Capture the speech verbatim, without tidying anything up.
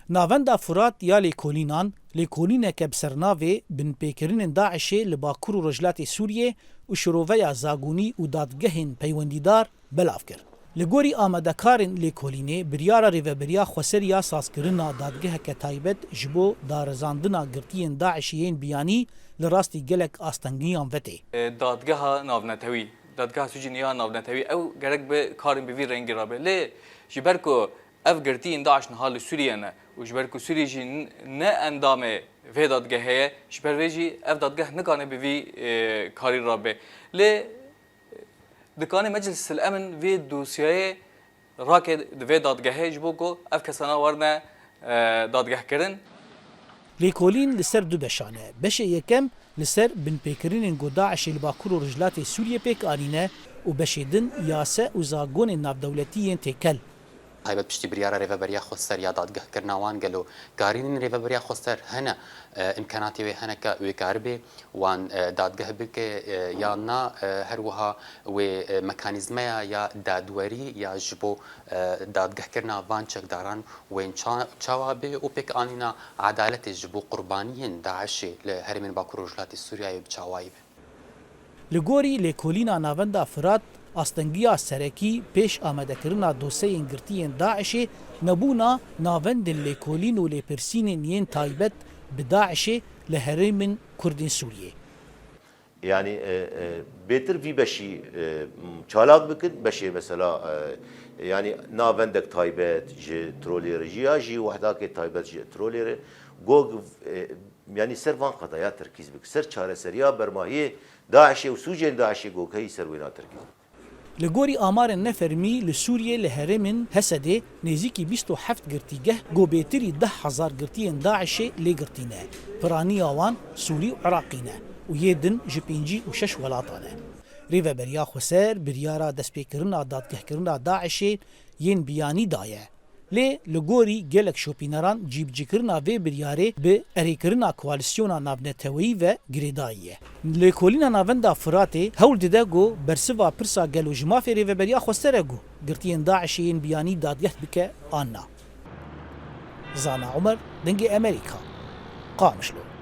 Navenda Furat ya lêkolînan, lêkolîneke bi sernavê Binpêkirinên DAIŞ'ê li Bakur û Rojhilatê Sûriyê û şiroveya zagonî û dadgehên peywendîdar belav kir. Li gorî amadekarên lêkolînê, biryara Rêveberiya Xweser ya sazkirina dadgeheke taybet ji bo darizandina girtiyên DAIŞ'ê yên biyanî li rastî gelek astengiyan ve tê. Dadgeha navnetewî, dadgeha sûcên ya navnetewî, ew gerek bi karên bi vî rengî re be. Lê ji ber ku ev girtiyên DAIŞ niha li Sûriyê ne û ji ber ku Sûriyê jî n-, ne endamê vê dadgehê ye, ji ber vê jî ev dadgeh nikane bi vî, e, karî re be. Lê, e, dikane Meclis el Emin vê dosyayê rake di vê dadgehê ji bo ku ev kesana werne, e, dadgehkirin. Lêkolîn li ser du beşan e. Beşê yekem li ser binpêkirinên ku DAIŞ'ê li Bakur û Rojhilatê Sûriyê pêk anîne û beşê din yase û zagonên navdewletî yên têkel. Taybet piştî biryara Rêveberiya Xweser ya dadgehkirina wan, gelo karînên Rêveberiya Xweser hene, e, îmkanatê wê hene ke wê karibê wan, e, dadgeh bike, e, yan na, e, her wiha wê, e, mekanîzmeya ya dadwerî ya ji bo, e, dadgehkirina van çekdaran wên ça-, çawa bê û pêkanîna edaletê ji bo qurbaniyên DAIŞ'ê li herêmên Bakur û Rojhilatê Sûriyeyê bi çawayî be. Li gorî lêkolîna Navenda Firat, astengiya serekî pêş amadekirina doseyên girtiyên DAIŞ'ê nebûna navendên lêkolîn û lêpirsînên yên taybet bi DAIŞ'ê li herêmên Kurdên Sûriyê. Yani, e, e, bêtir vî beşî, e, çalak bikin, beşê mesela, e, yani navendek taybet ji Trolêrê jî ya jî wehdakê taybet ji Trolêrê, go, e, yani ser van qadaya terkîz bikin, ser çareseriya bermahiyê DAIŞ'ê û sûcên DAIŞ'ê gokeyî ser wêna terkîz bikin. Li gorî amarên nefermî li Sûriyê li herêmên Hesedê nêzîkî bîst û heft girtîgeh ku bêtirî deh hezar girtiyên DAIŞ'ê lê girtî ne. Piraniya wan Sûrî û Iraqî ne û yê din ji pêncî û şeş welatan e. Rêveberiya Xweser biryara destpêkirina dadgehkirina DAIŞ'ê yên biyanî daye. Lê li gorî gelek şopîneran cîbicîkirina vê biryarê bi erêkirina koalîsyona navneteweyî ve girêdayî ye. Lêkolîna Navenda Firatê hewl dide ku bersiva pirsa gelo ji mafê Rêveberiya Xweser e ku girtiyên DAIŞ'ê yên biyanî dadgeh bike an na. Zana Omer, Dengê Amerîka, Qamişlo.